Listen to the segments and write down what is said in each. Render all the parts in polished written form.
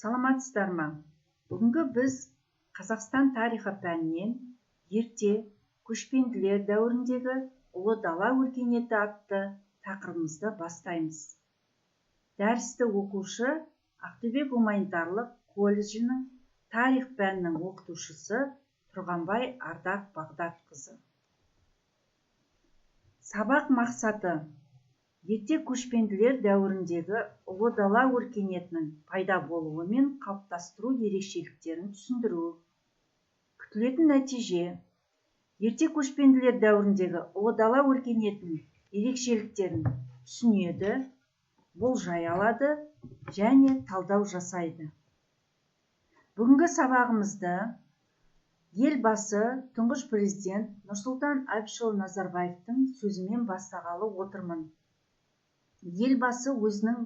Саламатсыздар ма? Бүгінгі біз Қазақстан тарихы пәнінен ерте көшпенділер дәуіріндегі Ұлы дала өркениеті атты тақырыбымызды бастаймыз. Дәрісті оқушы Ақтөбе гуманитарлық колледжінің тарих пәнінің оқытушысы Тұрғанбай Ардақ Бағдатқызы. Сабақ мақсаты: ерте көшпенділер дәуіріндегі Ұлы дала өркениетінің пайда болуы мен қалыптастыру ерекшеліктерін түсіндіру. Күтілетін нәтиже: ерте көшпенділер дәуіріндегі Ұлы дала өркениетінің ерекшеліктерін түсінеді, болжай алады және талдау жасайды. Бүгінгі сабағымызды Елбасы, тұңғыш президент Нұрсұлтан Әбішұлы Назарбаевтың сөзімен бастағалы отырмын. Елбасы өзінің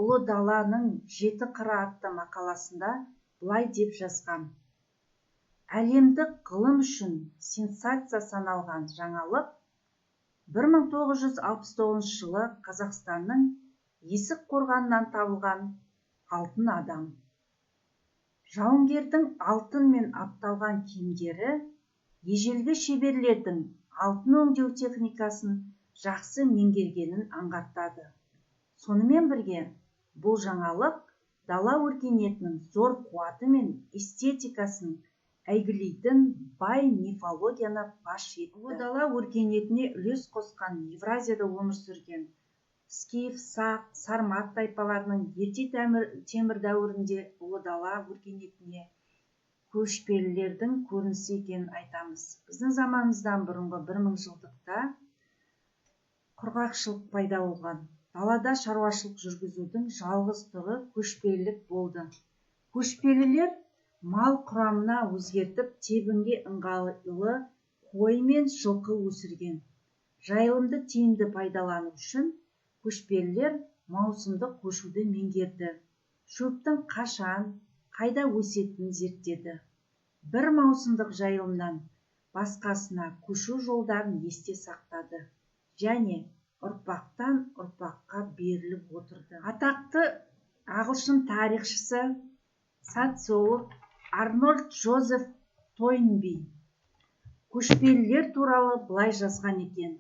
Ұлы даланың жеті қыры атты мақаласында былай деп жазған: әлемдік ғылым үшін сенсация саналған жаңалық 1969 жылы Қазақстанның Есік қорғанынан табылған алтын адам. Жауынгердің алтынмен апталған киімдері ежелгі шеберлердің алтын өңдеу техникасын жақсы меңгергенін аңғартады. Сонымен бірге бұл жаңалық дала өркениетінің зор қуаты мен эстетикасын әйгілейтін бай мифологияны паш етті. Ұлы дала өркениетіне үлес қосқан Евразияда өмір сүрген скиф, сақ, сармат тайпаларының ерте темір дәуірінде Ұлы дала өркениетіне көшпелілердің көрінісі екенін айтамыз. Біздің заманымыздан бұрынғы 1000 жылдықта құрғақшылық пайда болған. Далада шаруашылық жүргізудің жалғыз түрі көшпелілік болды. Көшпелілер мал құрамына өзгертіп, тебінге ыңғайлы қой мен жылқы өсірген. Жайылымды тиімді пайдалану үшін көшпелілер маусымдық көшуді меңгерді. Шөптің қашан, қайда өсетінін зерттеді. Бір маусымдық жайылымнан басқасына көшу жолдарын есте сақтады және ұрпақтан ұрпаққа беріліп отырды. Атақты ағылшын тарихшысы, социолог Арнольд Жозеф Тойнби көшпелілер туралы былай жазған екен: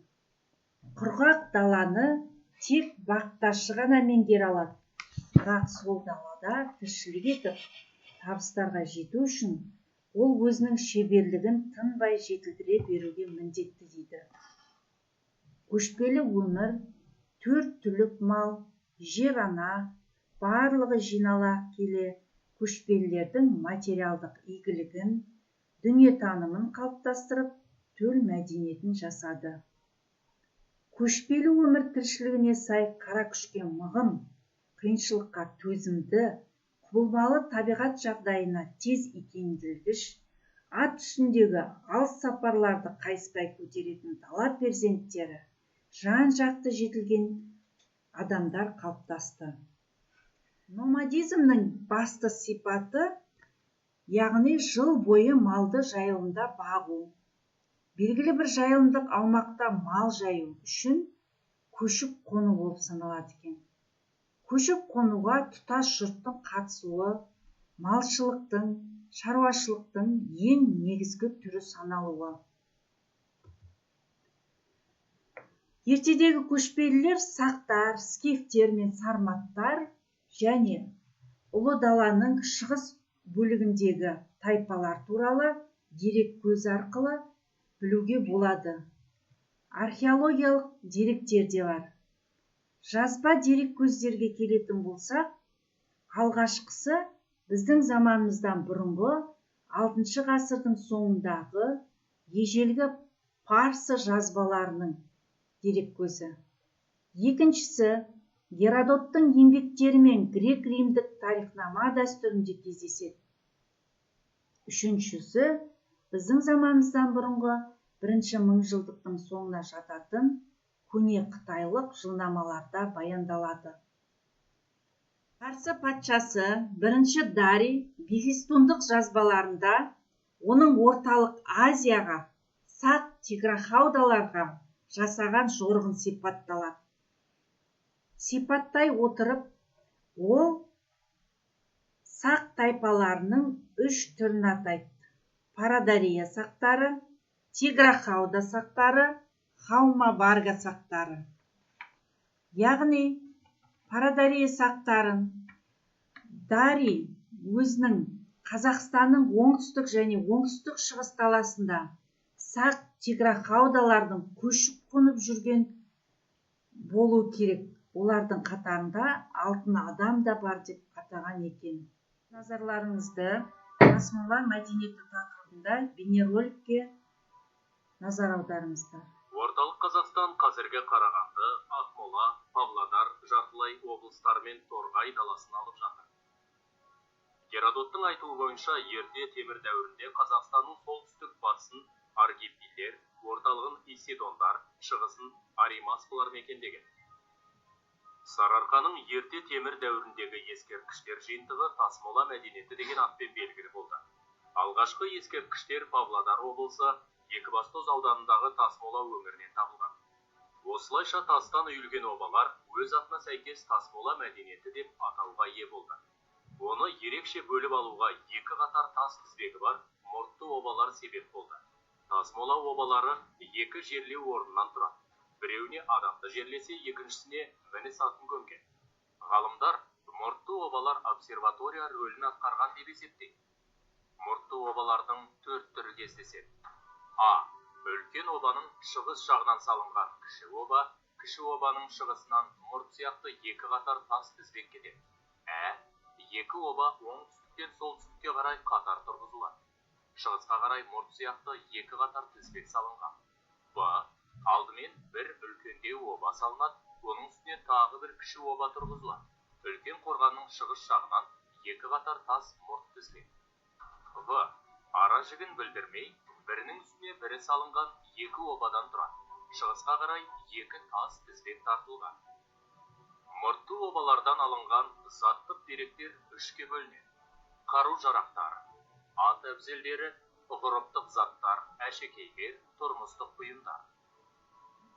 құрғақ даланы тек бақташы ғана меңгере алады, бірақ сол далада тіршілік етіп, табыстарға жету үшін ол өзінің шеберлігін тынбай жетілдіре беруге міндетті дейді. Көшпелі өмір, төрт түлік мал, жер-ана, барлығы жинала келе көшпелілердің материалдық игілігін, дүниетанымын қалыптастырып, төл мәдениетін жасады. Көшпелі өмір тіршілігіне сай қара күшке мығым, қиыншылыққа төзімді, құбылмалы табиғат жағдайына тез икемделгіш, ат үстіндегі алыс сапарларды қайыспай көтеретін дала перзенттері, жан-жақты жетілген адамдар қалыптасты. Номадизмнің басты сипаты, яғни жыл бойы малды жайылымда бағу, белгілі бір жайылымдық аумақта мал жаю үшін көшіп қону болып саналады екен. Көшіп қонуға тұтас жұрттың қатысуы малшылықтың, шаруашылықтың ең негізгі түрі саналуы. Ертедегі көшпелілер сақтар, скифтер мен сарматтар және Ұлы даланың шығыс бөлігіндегі тайпалар туралы дереккөз арқылы білуге болады. Археологиялық деректер де бар. Жазба дереккөздерге келетін болсақ, алғашқысы біздің заманымыздан бұрынғы 6 ғасырдың соңындағы ежелгі парсы жазбаларының дереккөзі. Екіншісі Геродоттың еңбектері мен грек-римдік тарихнама дәстүрінде кездеседі. Үшіншісі біздің заманымыздан бұрынғы бірінші мыңжылдықтың соңына жататын көне қытайлық жылнамаларда баяндалады. Парсы патшасы бірінші Дарий Бехистундық жазбаларында оның Орталық Азияға, Сақ Тиграхаудаларға жасаған жорығын сипатталады. Сипаттай отырып, ол Сақ Сақ тайпаларының үш түрін атайды: Парадария сақтары, Тиграхауда сақтары, Хаумаварга сақтары. Яғни Парадария сақтарын Дарий өзінің Қазақстанның оңтүстік және оңтүстік шығыс даласында сақ тиграхаудалардың көшіп қонып жүрген болу керек, олардың қатарында алтын адам да бар деп атаған екен. Назарларыңызды Тасмола мәдениеті тақырыбында бейнероликке назар аударыңыздар. Орталық Қазақстан қазіргі Қарағанды, Ақмола, Павлодар жартылай облыстары мен Торғай даласын алып жатыр. Геродоттың айтуы бойынша, ерте темір дәуірінде Қазақстанның солтүстік батысын аргиппилер, орталығын исседондар, шығысын аримаспалар мекендеген. Сарыарқаның ерте темір дәуіріндегі ескерткіштер жиынтығы Тасмола мәдениеті деген атпен белгілі болды. Алғашқы ескерткіштер Павлодар облысы Екібастұз ауданындағы Тасмола өңірінен табылған. Осылайша тастан үйілген обалар өз атына сәйкес Тасмола мәдениеті деп атауға ие болды. Оны ерекше бөліп алуға екі қатар тас тізбегі бар мұртты обалар себеп болды. Тасмола обалары екі жерлеу орнынан тұрады. Біреуіне адамды жерлесе, екіншісіне мініс атын көмген. Ғалымдар мұртты обалар обсерватория рөлін атқарған деп есептейді. Мұртты обалардың төрт түрі кездеседі. А. Үлкен обаның шығыс жағынан салынған кіші оба, кіші обаның шығысынан мұрт сияқты екі қатар тас тізбек кетеді. Ә. Екі оба оңтүстіктен солтүстікке қарай қатар тұрғызылады. Шығысқа қарай мұрт сияқты екі қатар тізбек салынған. Б. Алдымен бір үлкендеу оба салынады, оның үстіне тағы бір кіші оба тұрғызылады. Үлкен қорғанның шығыс жағынан екі қатар тас мұрт тізіледі. В. Ара жігін білдірмей, бірінің үстіне бірі салынған екі обадан тұрады. Шығысқа қарай екі тас тізбек тартылған. Мұртты обалардан алынған заттық деректер үшке бөлінеді: қару-жарақтар, ат әбзелдері, ғұрыптық заттар, әшекейлер, тұрмыстық бұйымдар.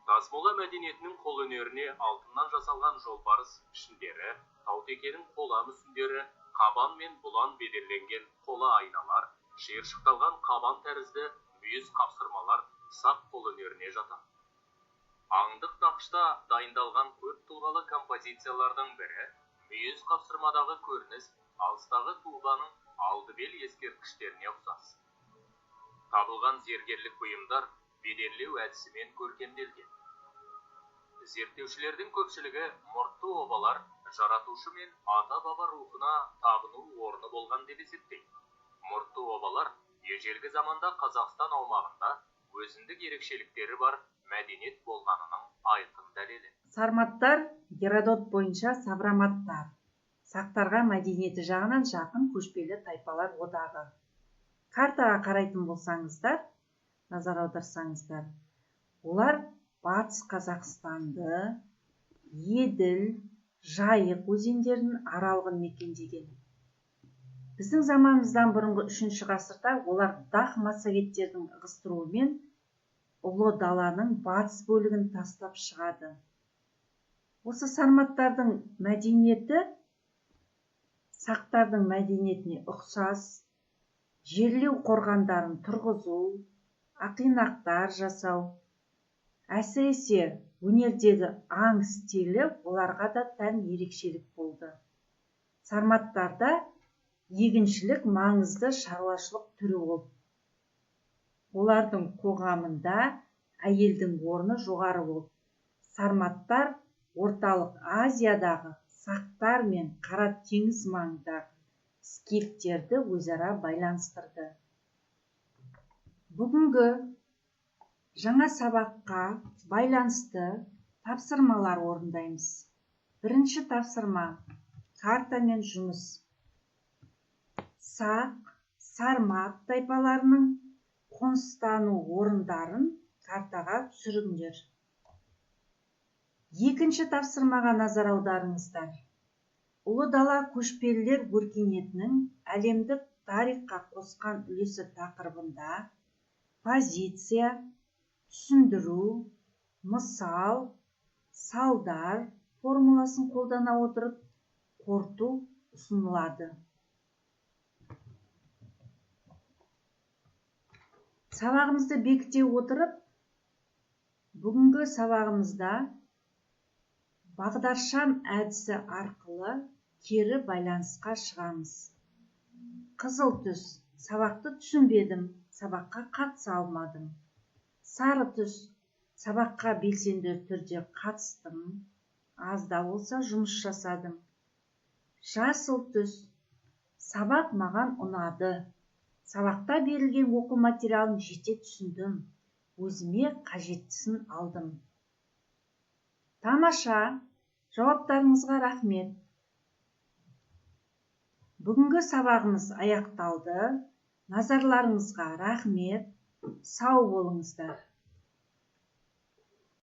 Тасмола мәдениетінің қолөнеріне алтыннан жасалған жолбарыс пішіндері, таутекенің қола мүсіндері, қабан мен бұлан бедерленген қола айналар, шиыршықталған қабан тәрізді мүйіз қапсырмалар сақ қолөнеріне жатады. Аңдық нақышта дайындалған көп тұлғалы композициялардың бірі мүйіз қапсырмадағы көрініс алыстағы Туваның Алдыбел ескерткіштеріне ұқсас. Табылған зергерлік бұйымдар бедерлеу әдісімен көркемделген. Зерттеушілердің көпшілігі мұртты обалар жаратушы мен ата-баба рухына табыну орны болған деп есептейді. Мұртты обалар ежелгі заманда Қазақстан аумағында өзіндік ерекшеліктері бар мәдениет болғанының айқын дәлелі. Сарматтар, Геродот бойынша савроматтар, сақтарға мәдениеті жағынан жақын көшпелі тайпалар одағы. Картаға қарайтын болсаңыздар, назар аударсаңыздар, олар Батыс Қазақстанды, Еділ, Жайық өзендерінің аралығын мекендеген. Біздің заманымыздан бұрынғы үшінші ғасырда олар дақ массагеттердің ығыстыруымен Ұлы даланың батыс бөлігін тастап шығады. Осы сарматтардың мәдениеті сақтардың мәдениетіне ұқсас: жерлеу қорғандарын тұрғызу, ақинақтар жасау, әсіресе өнердегі аң стилі оларға да тән ерекшелік болды. Сарматтарда егіншілік маңызды шаруашылық түрі болды. Олардың қоғамында әйелдің орны жоғары болды. Сарматтар Орталық Азиядағы сақтар мен Қара теңіз маңындағы скифтерді өзара байланыстырды. Бүгінгі жаңа сабаққа байланысты тапсырмалар орындаймыз. Бірінші тапсырма: картамен жұмыс. Сақ, сармат тайпаларының қоныстану орындарын картаға түсіріңдер. Екінші тапсырмаға назар аударыңыздар. Ұлы дала көшпелілер өркениетінің әлемдік тарихқа қосқан үлесі тақырыбында позиция, түсіндіру, мысал, салдар формуласын қолдана отырып қорыту ұсынылады. Сабағымызды бекіте отырып, бүгінгі сабағымызда бағдаршам әдісі арқылы кері байланысқа шығамыз. Қызыл түс: сабақты түсінбедім, сабаққа қатыса алмадым. Сары түс: сабаққа белсенді түрде қатыстым, аз да болса жұмыс жасадым. Жасыл түс: сабақ маған ұнады, сабақта берілген оқу материалын жете түсіндім, өзіме қажеттісін алдым. Тамаша, жауаптарыңызға рахмет. Бүгінгі сабағымыз аяқталды. Назарларыңызға рахмет, сау болыңыздар.